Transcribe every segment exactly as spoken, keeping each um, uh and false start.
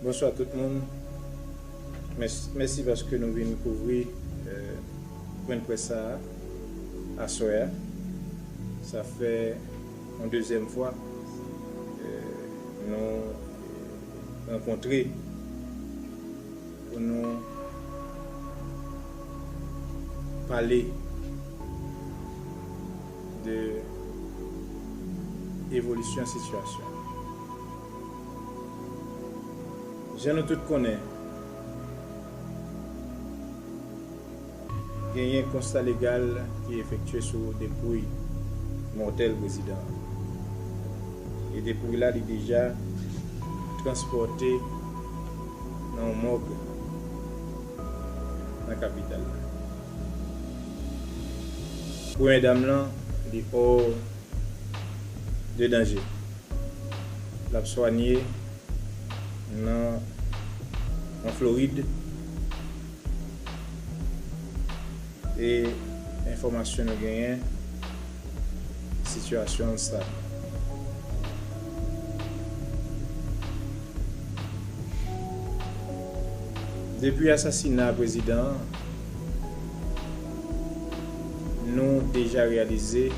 Bonswa tout moun. Mès-, mèsi paske nou vin kouvri, eh, pwen de près sa a, aswè a. Sa fè yon dezyèm fwa, eh, nou rankontre pou nou pale de evolisyon sitiyasyon. Jan nou tout konnen, genyen konsta legal ki efektye sou depouy mòtèl prezidan an. E depouy la, li deja transpòte nan yon mòg nan kapital la. Premyè dam lan, li hors de danger. L ap swanye nan, an Florid. E enfòmasyon nou genyen, sitiyasyon an stab. Depi asasina prezidan an, nou deja reyalize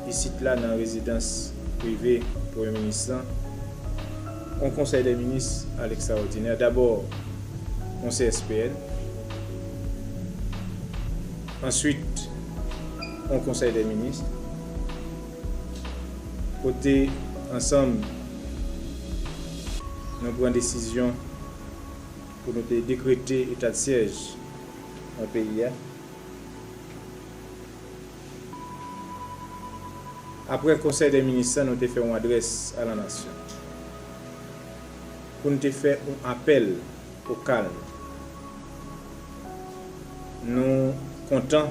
isit la nan rezidans prive Premye Minis lan, yon Konsèy dè Minis a lekstraòdinè. Dabò, yon C S P N, answit, yon Konsèy dè Minis, kote ansanm nou pran desizyon pou nou te dekrete eta de syèj nan peyi a. Apre Konsèy dè Minis lan, nou te fè yon adrès a la nasyon pou n te fè yon apèl o kalm. Nou kontan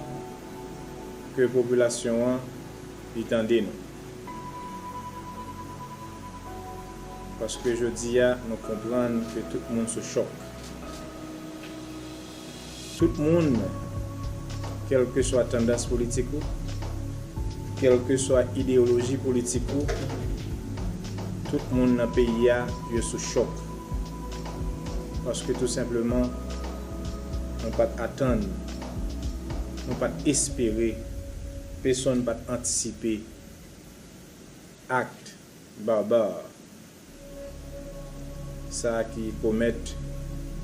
ke popilasyon an, li tande nou. Paske jodi a, nou konprann ke tout moun sou chòk. Tout moun, kèlkeswa tandans politik ou, kèlkeswa ideyoloji politik ou, tout moun nan peyi a, yo sou chòk. Paske tou senpleman, nou pa t atann, nou pa t espere, pèsonn pa t antisipe ak baba sa ki komèt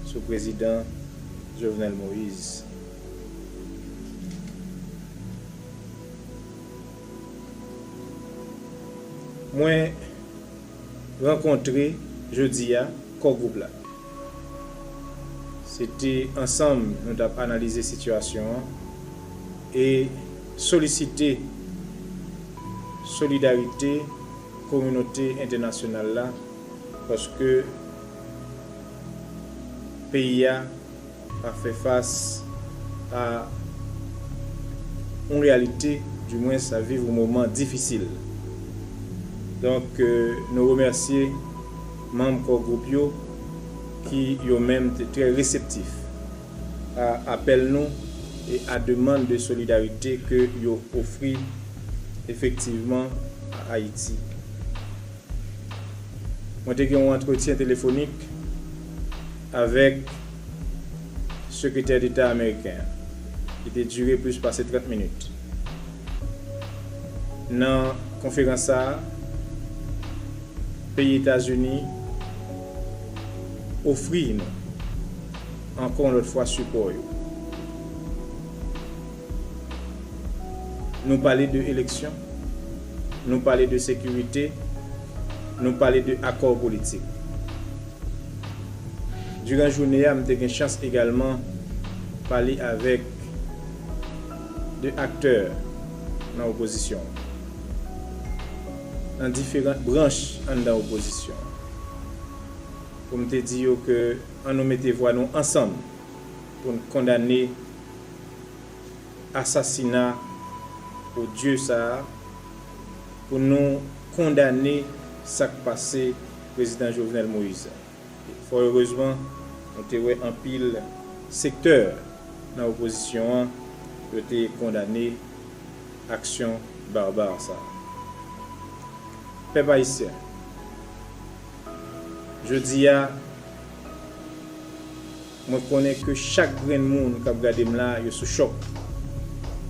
sou prezidan Jovenel Moïse. Mwen rankontre jodi a kò gwoup la. Se te ansanm nou t ap analize sitiyasyon an e solisite solidarite kominote entènasyonal la, paske peyi a ap fè fas a yon reyalite, dimwens ap viv yon moman difisil. Donk, euh, nou remèsye manm kò gwoup yo ki yo menm te trè reseptif a apèl nou e a demann de solidarite ke yo ofri efektivman a Ayiti. Mwen te gen yon antretyen telefonik avèk Sekretè Deta ameriken an, ki te dire plis pase trant minit. Nan konferans sa a, peyi Etazini ofri nou ankò yon lòt fwa sipò yo. Nou pale de eleksyon, nou pale de sekirite, nou pale de akò politik. Diran jounen an, m te gen chans egalman pale avèk de aktè nan opozisyon an, nan diferan branch anndan opozisyon an, pou m te di yo ke ann nou mete vwa nou ansanm pou n kondane asasina odye sa a, pou nou kondane sa k pase prezidan Jovenel Moïse. Fò erezman, nou te wè anpil sektè nan opozisyon an, yo te kondane aksyon baba sa a. Pèp ayisyen, Jodi a, mwen konnen ke chak grenn moun k ap gade m la, yo sou chòk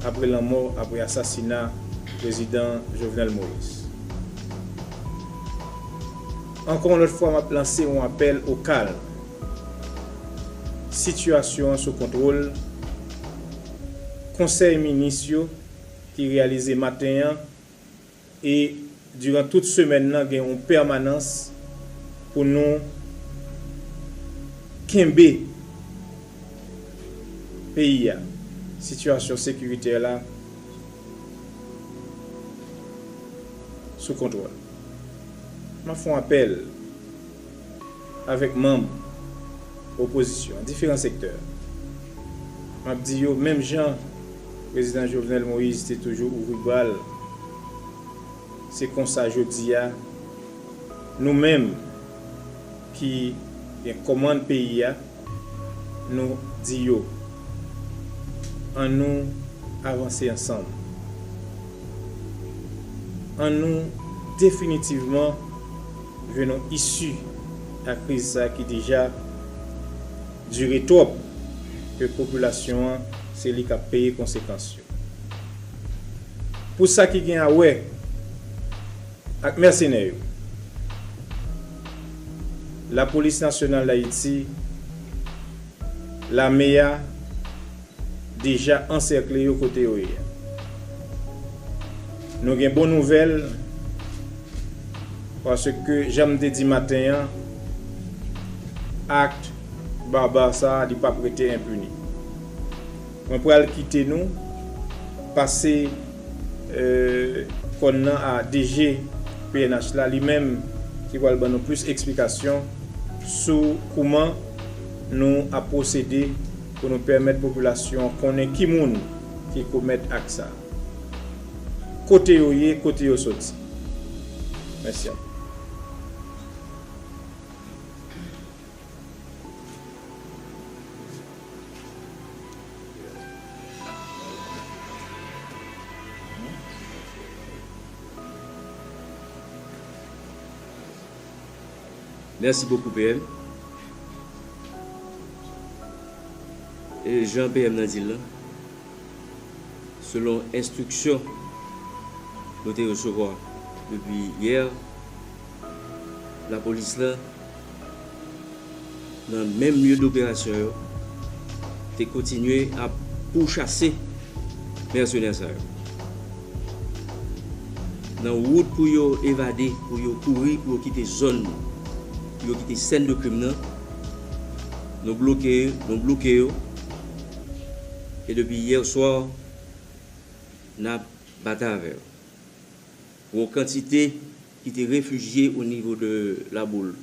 apre lanmò, apre asasina Prezidan Jovenel Moïse. Ankò yon lòt fwa, m ap lanse yon apèl o kalm. Sitiyasyon an sou kontwòl. Konsèy minis yo ki reyalize maten an e diran tout semèn nan gen yon pèmanans pou nou kenbe peyi a, sitiyasyon sekiritè la sou kontwòl. M ap fè yon apèl avèk manm opozisyon an, diferan sektè. M ap di yo, menm jan Prezidan Jovenel Moïse te toujou ouvri bra l, se konsa jodi a, nou menm ki gen kòmand peyi a, nou di yo, annou avanse ansanm. Annou definitivman jwenn yon isi a kriz sa ki deja dire twòp, ke popilasyon an se li k ap peye konsekans yo. Pou sa ki gen a wè ak mèsenè yo, Lapolis Nasyonal d Ayiti, lame a, deja ansèkle yo kote yo ye a. Nou gen bon nouvèl, paske, jan m te di maten an, ak baba sa a, li p ap rete enpini. Mwen pral kite nou, pase, euh, kòn nan a D G P N H la, li menm ki pral ban nou plis eksplikasyon sou kouman nou ap pwosede pou nou pèmèt popilasyon an konnen ki moun ki komèt ak sa. Kote yo ye, kote yo soti. Mèsi anpil. Mèsi bokou, P M. E jan P M nan di l lan, selon enstriksyon nou te resevwa depi yè, lapolis la, nan menm lye doperasyon yo, te kontinye ap pouchase mèsenè sa yo. Nan wout pou yo evade, pou yo kouri, pou yo kite zòn, pou yo kite sèn de krim nan, nou bloke, nou bloke yo. E depi yè swa, n ap batay avè yo. Yon kantite ki te refijye o nivo de Laboul,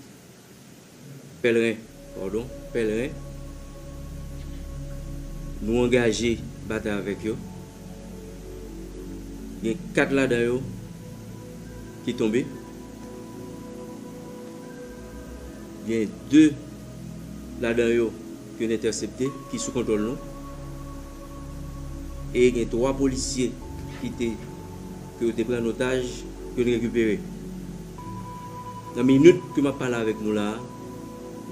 Pèlren, padon, Pèlren, nou angaje batay avèk yo. Gen kat ladan yo ki tonbe. Gen de ladan yo ke n entèsepte, ki sou kontwòl nou. E gen twa polisye ki te, ke yo te pran an otaj, ke n rekipere. Nan minit ke m ap pale avèk nou la a,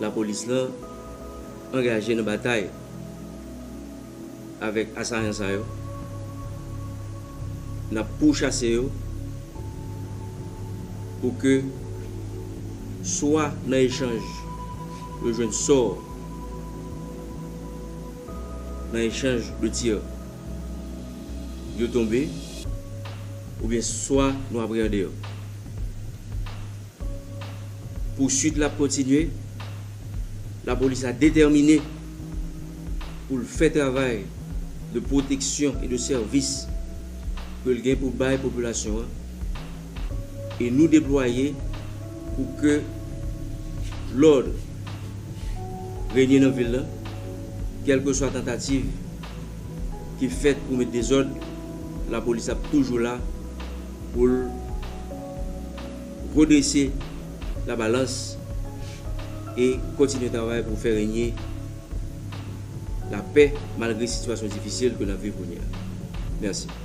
lapolis lan angaje nan batay avèk asayan sa yo. N ap pouchase yo pou ke swa nan echanj yo jwenn sò nan echanj de tir yo tonbe, oubyen swa nou apreyande yo. Pouswit la ap kontinye. Lapolis la detèmine pou l fè travay de pwoteksyon e de sèvis ke l gen pou bay popilasyon an. E nou deplwaye pou ke lòd renye nan vil lan, kèlkeswa tantativ ki fèt pou met dezòd, lapolis ap toujou la pou l redrese labalans e kontinye travay pou fè renye lapè malgre sitiyasyon difisil ke n ap viv kounye a. Mèsi.